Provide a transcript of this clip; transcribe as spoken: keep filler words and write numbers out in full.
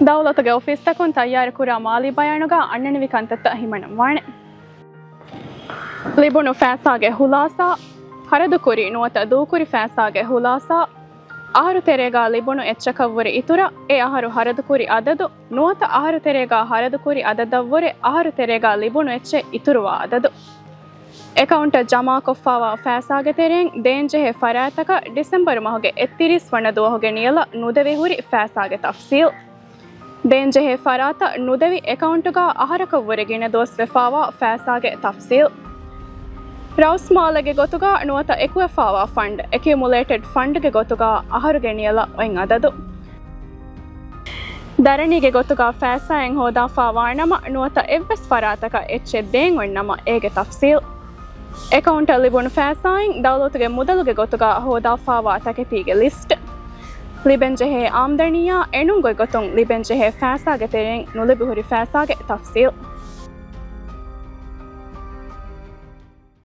ދައުލަތުގެ އޮފީސްތަކުން ތައްޔާރުކުރާ މާލީ ބަޔާނުގަ އަންނަނިވި ކަންތައްތައް ހިމަނަން ވާނެ. ލިބުނު ފައިސާގެ ހުލާސާ، ޚަރަދުކުރި ނުވަތަ ދޫކުރި ފައިސާގެ ހުލާސާ، އަހަރު ތެރޭގަ ލިބުނު އެއްޗަކަށްވުރެ އިތުރަށް އެ އަހަރު ޚަރަދުކުރި އަދަދު ނުވަތަ އަހަރު ތެރޭގަ ޚަރަދުކުރި އަދަދަށްވުރެ އަހަރު ތެރޭގަ ލިބުނު އެއްޗެއް އިތުރުވާ އަދަދު. އެކައުންޓަށް ޖަމާކޮށްފައިވާ ފައިސާގެ ތެރެއިން ދޭންޖެހޭ ފަރާތްތަކަށް ޑިސެމްބަރު މަހުގެ އެއްތިރީސް ވަނަ ދުވަހުގެ ނިޔަލަށް ނުދެވި ހުރި ފައިސާގެ ތަފްސީލް. ދޭންޖެހޭ ފަރާތަށް ނުދެވި އެކައުންޓުގަ އަހަރަކަށްވުރެ ގިނަ ދުވަސްވެފައިވާ ފައިސާގެ ތަފްސީލް. ރައުސްމާލެއްގެ ގޮތުގަ ނުވަތަ އެކުވެފައިވާ ފަންޑް، އެކިއުމުލޭޓެޑް ފަންޑްގެ ގޮތުގަ އަހަރުގެ ނިޔަލަށް އޮތް އަދަދު. ދަރަނީގެ ގޮތުގަ ފައިސާއެއް ހޯދާފައިވާނަމަ ނުވަތަ އެއްވެސް ފަރާތަކަށް އެއްޗެއް ދޭން އޮތްނަމަ އޭގެ ތަފްސީލް. އެކައުންޓަށް ލިބުނު ފައިސާއިން ދައުލަތުގެ މުދަލުގެ ގޮތުގަ ހޯދާފައިވާ ތަކެތީގެ ލިސްޓް. ލިބެންޖެހޭ އާމްދަނީއާ އެނޫންގޮތް ގޮތުން ލިބެންޖެހޭ ފައިސާގެ ތެރެއިން ނުލިބިހުރި ފައިސާގެ ތަފްސީލް.